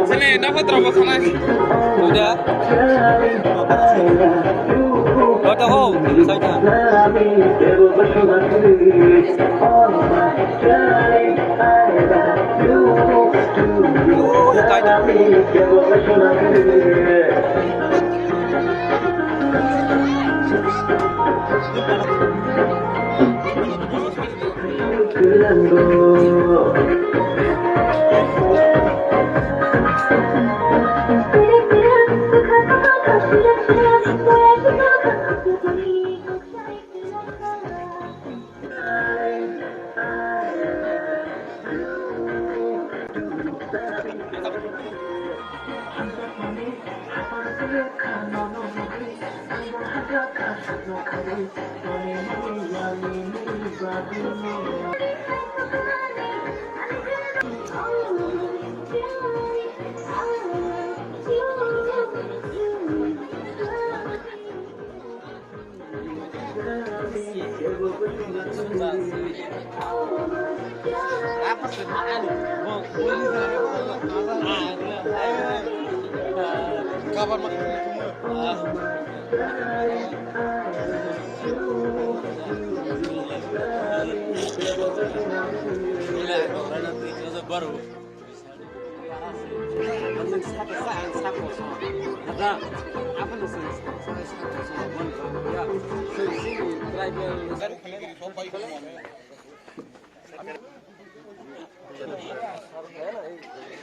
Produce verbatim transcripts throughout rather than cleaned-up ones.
Sini, dapat berapa salai? Udah. Udah, oh, saya.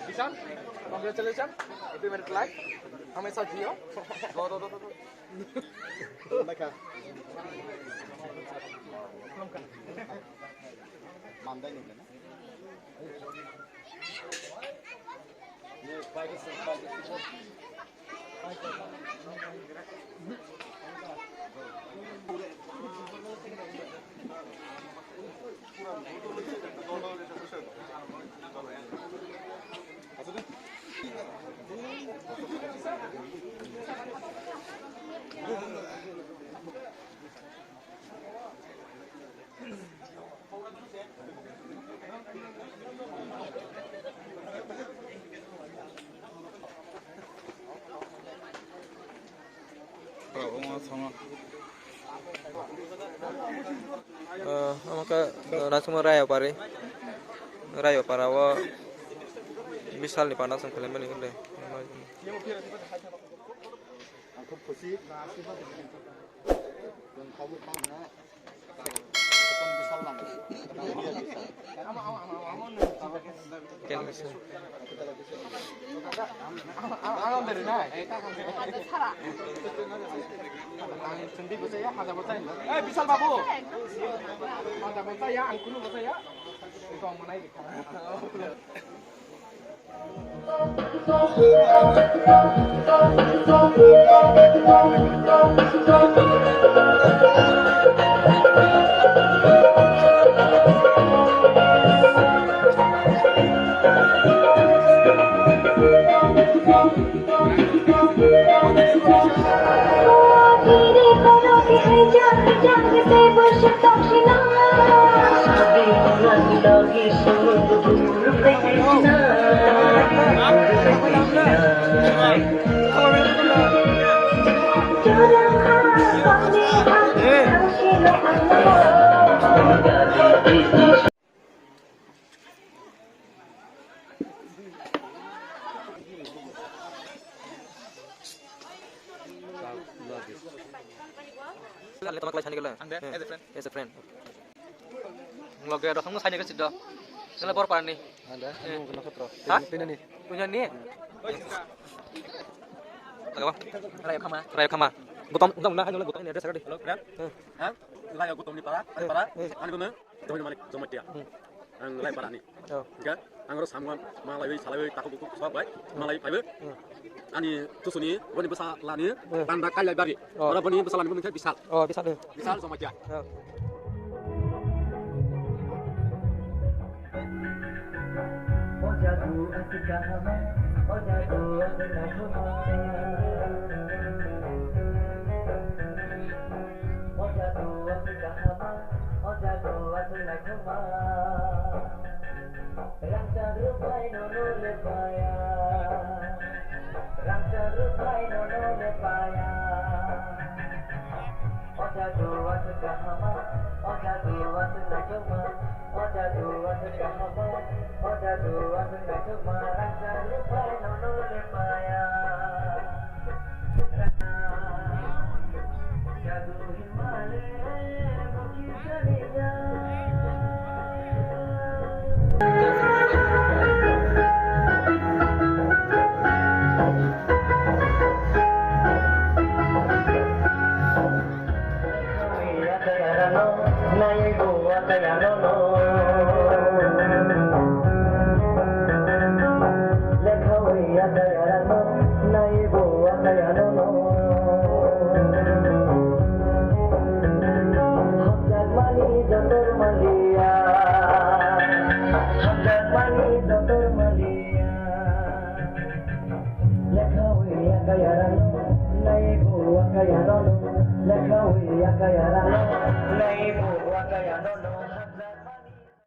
Bishan, congratulations, happy married life, hamesha jiyo. Ah, omo khe, ah, naisingmo Rayapari, Rayapara o Bishalni panda chwng khwlaimani hwnle. Eh, Bishal babu. Haja bwsa ya, ang kunu bwsa ya. Tong manai. Ang de, as a friend. As a friend. Loge rok thangma saini khe sido. Sila bor parni. Ang de, eh, ang nokotro. Ha? Pinani. Punya ni. Lagi apa? Raya Khama. Raya Khama. Gautam, Gautam na, hai, Gautam ni address agadi. Hello, friend. Eh. Ha? Raya Gautam ni para, eh, para. Eh. Ani guna. Jomai malik, Jomai tia. Hmm. Ang lai para ni. Oh. Hingke ang oro samung malaiwi, salaiwi, takhuk bukhuk sok bai, hmm, malaiwi phaiwi. Hmm. Ani tusuni, boni bwsa lani, hmm, panda kailai bari. Oh. Oro boni bwsa lani bumung khe Bisal. Oh, Bisal, eh. Bisal Jomai tia. Oh. Rangchak rwphai nono le paya, rangchak rwphai nono le paya. O jadu aswk kahama, o jadu aswk naithokma, o jadu aswk kahama, o jadu aswk naithokma, rangchak rwphai nono le paya. Jadu hinmale bokhi saliya. Nai bo akaya nono. Lekha wi akaya rano, nai bo akaya nono. Hamjakmani jotor maliya, hamjakmani jotor maliya. Lekha wi akaya rano, nai bo akaya nono. Lekha wi akaya rano, nai bo akaya nono.